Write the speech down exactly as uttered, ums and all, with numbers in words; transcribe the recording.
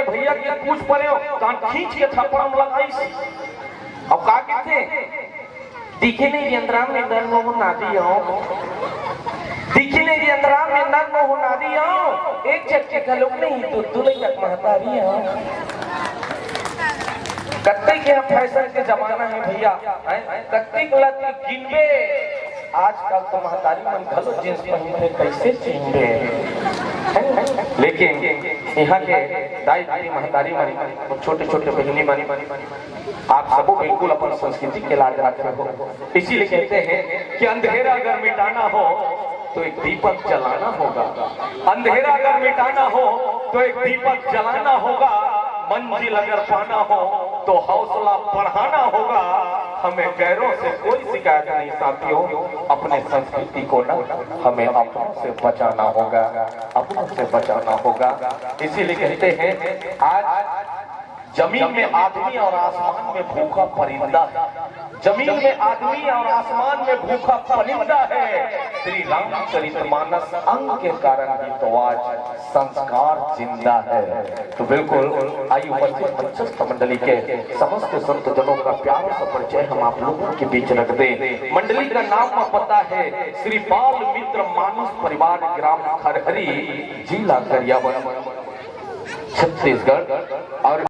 भैया के पूछ परे हो, कान खींच के थप्पड़ म लगाइस। अब का कहते? दिखे नहीं यंत्रा में नर मोह नारी हो। दिखे नहीं यंत्रा में नर मोह नारी हो। एक झटके घलोक नहीं, दू दू लइका के महतारी हो। कत्ते के फैशन के जमाना है भैया, हैं? कत्ते के लत गिनबे। आजकल तो महतारी मन घलो जींस पहिनथे, कैसे चिन्हबे? लेकिन यहाँ के दाई दीदी महतारी मन, छोटे छोटे बहिनी मन, आप सबो बिल्कुल अपन संस्कृति के लाज रखे हो। इसीलिए कहते हैं कि अंधेरा अगर मिटाना हो तो एक दीपक जलाना होगा। अंधेरा अगर मिटाना हो तो एक दीपक जलाना होगा। मंजिल अगर पाना हो तो हौसला बढ़ाना होगा। हमें गैरों से कोई शिकायत नहीं साथियों, अपने संस्कृति को ना हमें अपनों से बचाना होगा, अपनों से बचाना होगा। इसीलिए कहते हैं आज जमीन में आदमी और आसमान में भूखा परिंदा है। जमीन में आदमी और आसमान में भूखा परिंदा है। श्री रामचरितमानस अंग के कारण ही तो आज संस्कार जिंदा है। तो बिल्कुल आइए उपस्थित मंचस्थ मंडली के समस्त संत जनों का प्यार से परिचय हम आप लोगों के बीच रख दें। मंडली का नाम और पता है श्री बाल मित्र मानुष परिवार, ग्राम खरहरी, जिला गरियाबंद, छत्तीसगढ़। और